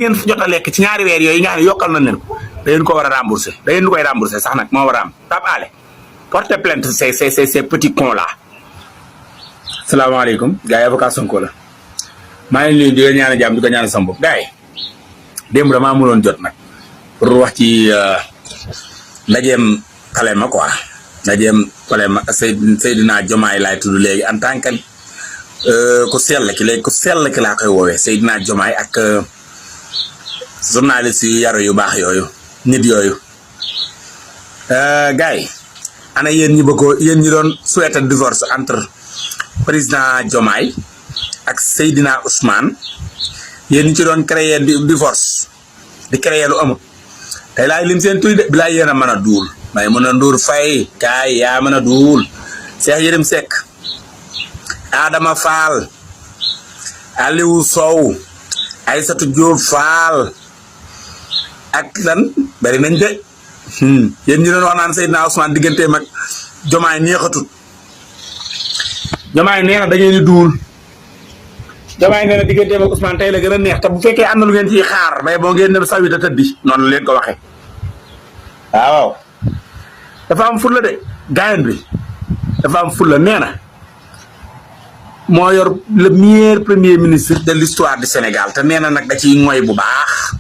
ngeen jot a lekk ci ñaari weer yooyu nga xam ne yokkal nañ leen ko da ngeen ko war a rembourser da ngeen koy rembourser sax nag moo war a am Pape Alé porte plainte ces petits cons là. salaamaaleykum gars yi avocat Sonko la maa ngi leen di leen ñaan jàmm di ko ñaan sama bopp gars yi démb damaa mënoon jot nag pour wax ci ndajeem Palema quoi ndajeem Palema Seydina Diomaye laay tudd léegi en tant que ku sell ki léegi ku sell ki laa koy woowee Seydina Diomaye ak journaliste yu yaru yu baax yooyu nit yooyu gars yi ana yéen ñi bëggoo yéen ñi doon souhaiter divorce entre président Diomaye ak Seydina Ousmane yéen ñi ci doon créer divorce di créer lu amul tey laay lim seen tuy de bi laay yéen a mën a duul may mën a nduur fay kaay yaa mën a duul Cheikh Yérim Seck Adama Fall Aliou Sow Aïssatou Diop Fall ak lan bari nañ de yéen ñi doon wax naan Seydina Ousmane digganteem ak Diomaye neexatut Diomaye nee na da ngeen di duul Diomaye nee na digganteem ak Ousmane tey la gën a neex te bu fekkee am na lu ngeen ciy xaar mais boo ngeen dem sawi da tëddi noonu leen ko waxee waaw dafa am fulla de gaayan bi dafa am fulla nee na moo yor le meilleur premier ministre de l'histoire du Sénégal te nee na nag da ciy moy bu baax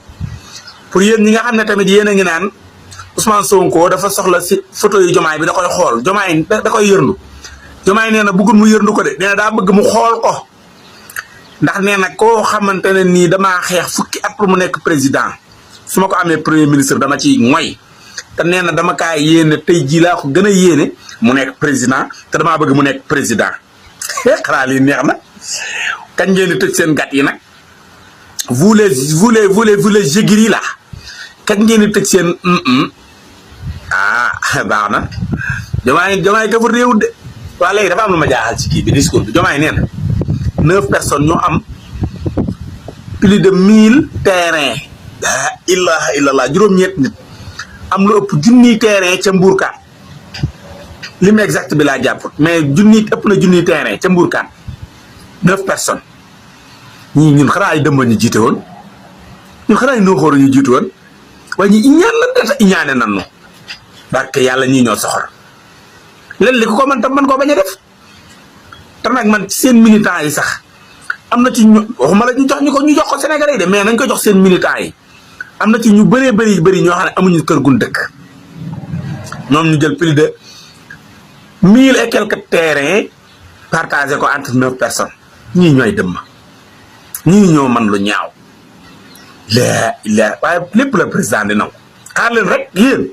pour yéen ñi nga xam ne tamit yéen a ngi naan Ousmane Sonko dafa soxla si photo yu Diomaye bi da koy xool Diomaye da koy yërndu Diomaye nee na bëggul mu yërndu ko de nee na daa bëgg mu xool ko ndax nee na koo xamante ne nii damaa xeex fukki at pour mu nekk président su ma ko amee premier ministre dama ciy moy te nee na dama kaa yéene tey jii laa ko gën a yéene mu nekk président te damaa bëgg mu nekk président xanaa lii neex na kañ ngeen di tëj seen gat yi nag vous les jégiri là kañ ngeen di tëj seen baax na Diomaye ka fa réew de waa léegi dafa am lu ma jaaxal ci kii bi discours bi Diomaye nee na 9 personnes ñoo am plus de 1000 terrain la ilaha illallah juróom-ñeent nit am lu ëpp junniy terrain ca Mbourkaan lim exact bi laa jàpp mais ëpp na junniy terrain ca Mbourkaan 9 personnes ñii ñun xanaa ay dëmba ñu jiite woon ñun xanaa ay nooxóoru ñu jiite woon waaye ñi iñaan lan data iñaane nan nu barke yàlla ñii ñoo soxor leen li ko man tam man koo bañ a def te nag man seen militants yi sax am na ci ñu waxuma la ñu jox ko Sénégalais yi de mais nañ ko jox seen militants yi am na ci ñu bëree bëri ñoo xam ne amuñu kër gun dëkk ñoom ñu jël plus de 1000 et quelques terrains partagé ko entre 9 personnes ñii ñooy dëmm ñii ñoo man lu ñaaw la waaye lépp la président di nangu xaar leen rek yéen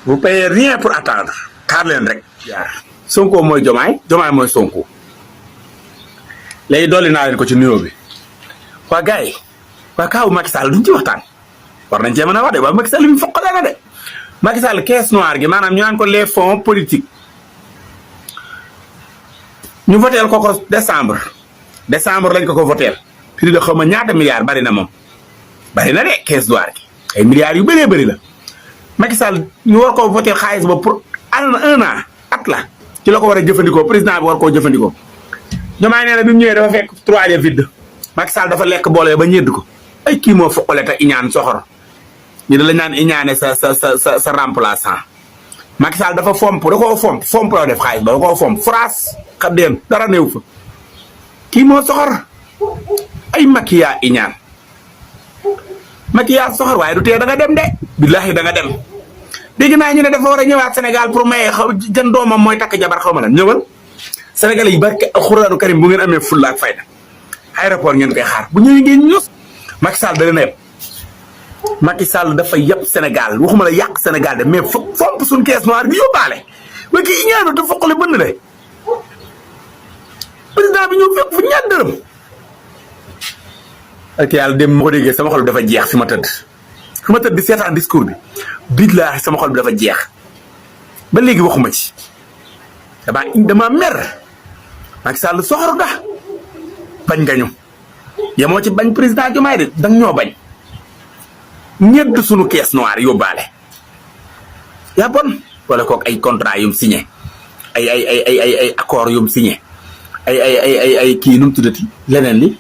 vous payez rien pour attendre xaar leen rek Sonko mooy Diomaye mooy Sonko léegi dolli naa leen ko ci nuyoo bi waa gars yi waa kaawu Macky Sall duñ ci waxtaan war nañ cee mën a wax de waa Macky Sall mi foqale na de Macky Sall caisse noire gi maanaam ñu naan ko les fonds politiques ñu voteel ko décembre lañ ko voteel plus de xaw ma ñaata milliards bari na moom bari na de caisse noire gi ay milliards yu bëree bëri la Macky Sall ñu war koo voteel xaalis ba pour un an at la ci la ko war a jëfandikoo président bi war koo jëfandikoo Diomaye nee na bi mu ñëwee dafa fekk 3 vide Macky Sall dafa lekk boole ba ñedd ko ay kii moo foqale te iñaan soxor ñu da la ñaan iñaane sa remplaçant Macky Sall dafa fomp la def xaalis ba da koo fomp France xam deen dara néew fa kii moo soxor ay Macky yaa iñaan Macky yaa soxor waaye du tee da nga dem de billahi da nga dem dégg naa ñu ne dafa war a ñëwaat Sénégal pour maye jën doomam mooy takk jabar xaw ma lan ñëwal Sénégalais yi barke alxuraanu karim bu ngeen amee fulla ak fayda aéroport ngeen koy xaar bu ñëwee ngeen ñus Macky Sall da leen a yeb Macky Sall dafa yeb Sénégal waxuma la yàq Sénégal de mais fomp suñ caisse noire gi yóbbaale waaye kii ñaanu te foqale bënn de président bi ñëw fekk fu ñaar dërëm ak yàlla dem ma ko déggee sama xol bi dafa jeex fi ma tëdd di seetaan discours bi billaahi sama xol bi dafa jeex ba léegi waxuma ci dama mer Macky Sall soxor nga bañ nga ñu yemoo ci bañ président Diomaye de dang ñoo bañ ñedd suñu caisse noire yóbbaale yaa bon wala kook ay contrat yum signé ay accord yum signé ay kii nu mu tuddati leneen li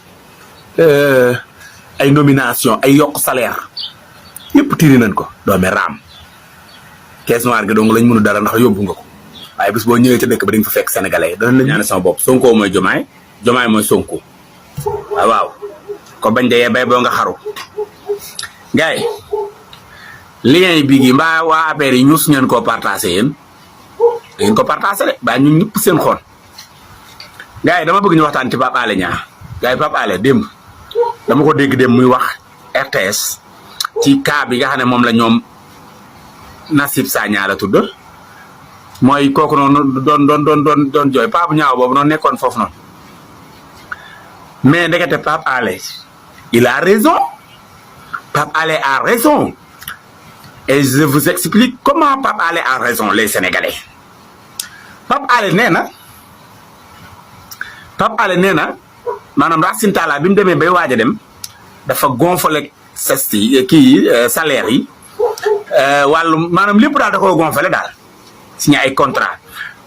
ay nomination ay yokk salaire yëpp tiri nañ ko doome raam caisse noire gi dong lañ mënu dara ndax yóbbu nga ko waaye bis boo ñëwee ca dëkk ba di nga fa fekk sénégalais danañ la ñaan sama bopp Sonko mooy Jomaay Jomaay mooy Sonko waaw ko bañ dayee bay boo nga xaru gars yi lien yi bii gi mbaa waa affaire yi ñus ngeen koo partagé yéen ngeen ko partagé de baa ñun ñëpp seen xoon gars yi dama bëgg ñu waxtaan ci Pape Alé Niang gars yi Pape Alé démb dama ko dégg dem muy wax RTS ci cas bi nga xam ne moom la ñoom Nasib Sagna la tudd mooy kooku noonu doon jooy Pape ñaaw boobu noonu nekkoon foofu noonu mais ndekete Pape Alé il a raison Pape Alé a raison et je vous explique comment Pape Alé a raison les Sénégalais Pape Alé nee na maanaam Racine Talla bi mu demee bay waaj a dem dafa gonfler salaire yi wàllu maanaam lépp daal da koo gonfler daal signé ay contrat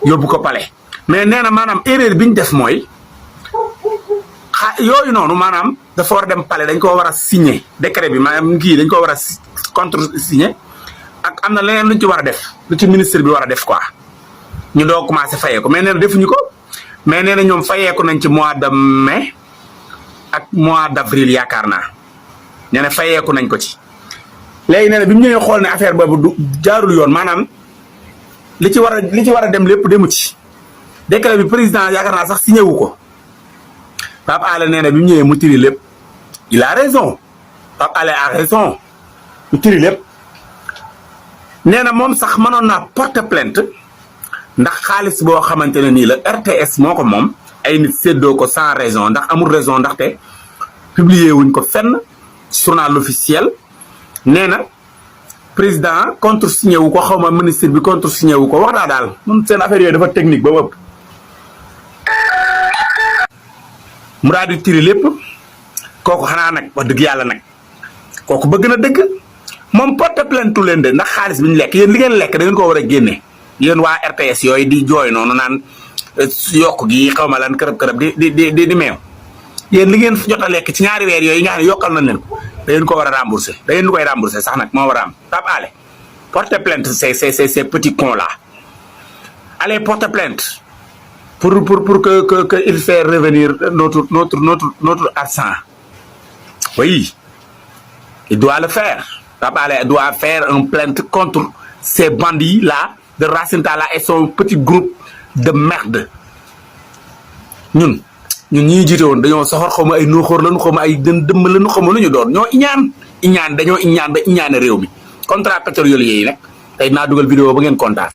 yóbbu ko palais mais nee na maanaam erreur bi ñu def mooy yooyu noonu maanaam dafa war a dem palais dañ ko war a signé décret bi maanaam kii dañ ko war a contre signé ak am na leneen luñ ci war a def lu ci ministre bi war a def quoi ñu doo commencé fayee ko mais nee na defuñu ko mais nee na ñoom fayeeku nañ ci mois de mai ak mois d' avril yaakaar naa nee na fayeeku nañ ko ci léegi nee na bi mu ñëwee xool ne affaire boobu du jaarul yoon maanaam li ci war a dem lépp demu ci décret bi président yaakaar naa sax signé wu ko Pape Alé nee na bi mu ñëwee mu tiri lépp il a raison Pape Alé a raison mu tiri lépp nee na moom sax mënoon naa porter plainte ndax xaalis boo xamante ne nii la RTS moo ko moom ay nit séddoo ko sans raison ndax amul raison ndaxte publier wuñ ko fenn journal officiel nee na président contresigné wu ko xaw ma ministre bi contresigné wu ko wax daal mun seen affaire yooyu dafa technique ba ëpp mu daal di tiri lépp kooku xanaa nag wax dëgg yàlla nag kooku bëgg na dëgg moom porte plainte leen de ndax xaalis bi ñu lekk yéen li ngeen lekk da ngeen ko war a génne yéen waa RTS yooyu di jooy noonu naan yokk gi xaw ma lan kërëb di meew yéen li ngeen jot a lekk ci ñaari weer yooyu nga xam ne yokkal nañ leen ko da ngeen ko war a rembourser da ngeen koy rembourser sax nag moo war a am Pape Alé porte plainte ces petits cons là allez porte plainte pour que il fait revenir notre argent oui il doit le faire Pape Alé doit faire une plainte contre ces bandits là de Racine Talla et son petit groupe de merde ñun ñi jiite woon dañoo soxor xaw ma ay nooxóor lañu xaw ma ay dëmm lañu xaw ma lu ñu doon ñoo iñaan dañoo iñaan ba iñaane réew mi contrat pétrolier yi nag tey naa dugal vidéo ba ngeen kontaan